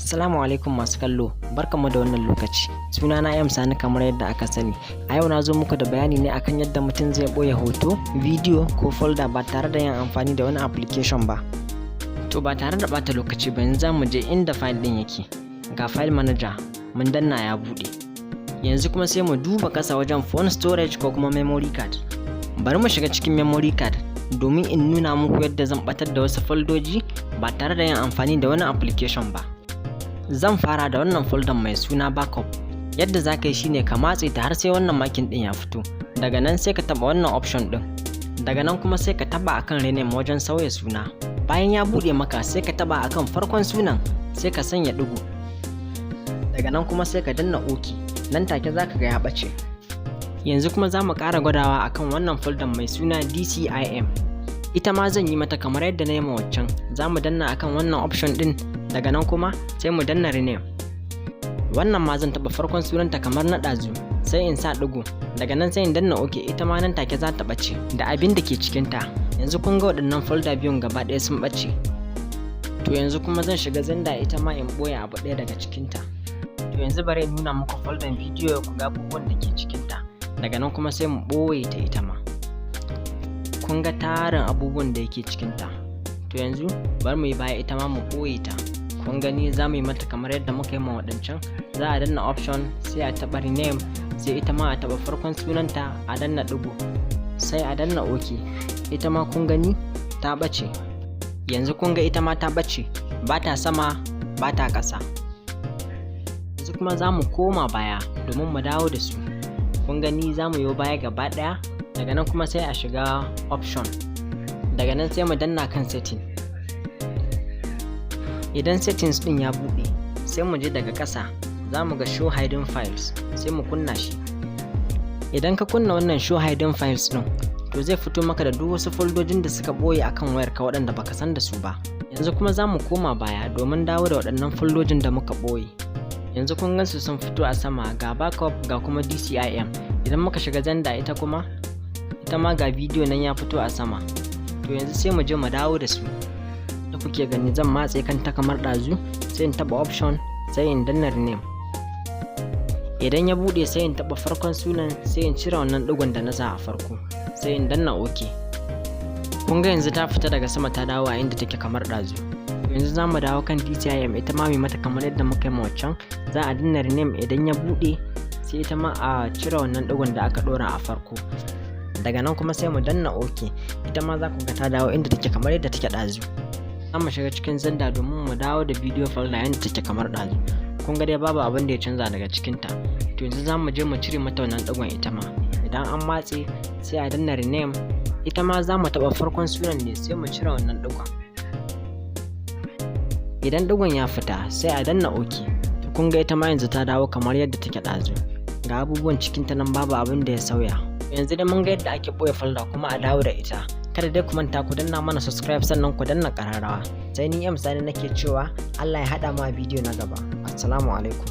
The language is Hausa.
Assalamu alaikum masu kallo, barkanmu da wannan lokaci. Sunana M Sani kamar yadda aka sani. A yau na zo muku da bayani ne akan yadda mutum zai ɓoye hoto, bidiyo ko folder ba tare da yin amfani da wani application ba. To, ba tare da ɓata lokaci ba, yanzu za mu je inda file ɗin yake. Ga file manager, mun danna ya buɗe. Yanzu kuma sai mu duba ƙasa wajen phone storage ko kuma memory card. Bari mu shiga cikin memory card domin in nuna muku yadda zan ɓatar da wasu foldoji ba tare da yin amfani da wani application ba. Zan fara da wannan folder mai suna backup. Yadda za ka yi shine ka matse ta har sai wannan marking ɗin ya fito. Daga nan sai ka taɓa wannan option ɗin. Daga nan kuma sai ka taɓa akan rename wajen sauya suna. Bayan ya buɗe maka, sai ka taɓa akan farkon sunan, sai ka sanya ɗigo. Daga nan kuma sai ka danna OK. Nan take za ka ga ya ɓace. Yanzu kuma za mu ƙara gwadawa akan wannan folder mai suna DCIM. Ita ma zan yi mata kamar yadda na yi ma waccan. Za mu danna akan wannan option ɗin, daga nan kuma sai mu danna rename. Wannan ma zan taɓa farkon sunanta kamar na ɗazu, sai in sa ɗigo, daga nan sai in danna OK. Ita ma nan take za ta ɓace da abin da ke cikinta. Yanzu kun ga waɗannan folder biyun gaba ɗaya sun ɓace. To, yanzu kuma zan shiga Xender, ita ma in ɓoye abu ɗaya daga cikinta. To, yanzu bari in nuna muku folder bidiyo ku ga abubuwan da ke cikinta. Daga nan kuma sai mu ɓoye ta ita ma. Kun ga tarin abubuwan da yake cikinta. To, yanzu bari mu yi baya, ita ma mu ɓoye ta. Kun gani, za mu yi mata kamar yadda muka yi ma waɗancan. Za a danna option, sai a taɓa rename, sai ita ma a taɓa farkon sunanta, a danna ɗigo, sai a danna OK. Ita ma kun gani ta ɓace. Yanzu kun ga ita ma ta ɓace, ba ta sama, ba ta ƙasa. Yanzu kuma za mu koma baya domin mu dawo da su. Kun gani, za mu yi baya gaba ɗaya. Daga nan kuma sai a shiga option, daga nan sai mu danna kan setting. Idan settings din ya buɗe, sai mu je daga ƙasa, za mu ga show hidden files, sai mu kunna shi. Idan ka kunna wannan show hidden files din, to zai fito maka da duk wasu foldojin da suka ɓoye akan wayarka waɗanda baka san da su ba. Yanzu kuma za mu koma baya domin dawo da waɗannan foldojin da muka ɓoye. Yanzu kun gansu sun fito a sama, ga backup, ga kuma DCIM. Idan muka shiga Xender, ita kuma ita ma ga bidiyo nan ya fito a sama. To, yanzu sai mu je mu dawo da su. Da kuke gani, zan matse kanta kamar ɗazu, sai in taɓa option, sai in danna rename. Idan ya buɗe, sai in taɓa farkon sunan, sai in cire wannan ɗigon da na sa a farko, sai in danna OK. Kun ga yanzu ta fita daga sama, ta dawo a inda take kamar ɗazu. Yanzu za mu dawo kan DCIM, ita ma mai mata kamar yadda muka yi ma waccan. Za a danna rename. Idan ya buɗe, sai ita ma a cire wannan ɗigon da aka ɗora a farko. Daga nan kuma sai mu danna OK. Ita ma za ku ga ta dawo inda take kamar yadda take ɗazu. Za mu shiga cikin Xender domin mu dawo da video folder yadda take kamar ɗazu. Kun ga dai babu abin da ya canza daga cikinta. To, yanzu za mu je mu cire mata wannan ɗigon. Ita ma idan an matse, sai a danna rename. Ita ma za mu taɓa farkon sunan ne, sai mu cire wannan ɗigon. Idan ɗigon ya fita, sai a danna OK. To, kun ga ita ma yanzu ta dawo kamar yadda take ɗazu. Ga abubuwan cikinta nan, babu abin da ya sauya. Yanzu dai mun ga yadda ake ɓoye folder kuma a dawo da ita. Kada dai ku manta ku danna mana subscribe, sannan ku danna ƙararrawa. Sai ni M Sani nake cewa Allah ya haɗa mu a bidiyo na gaba. Assalamu alaikum.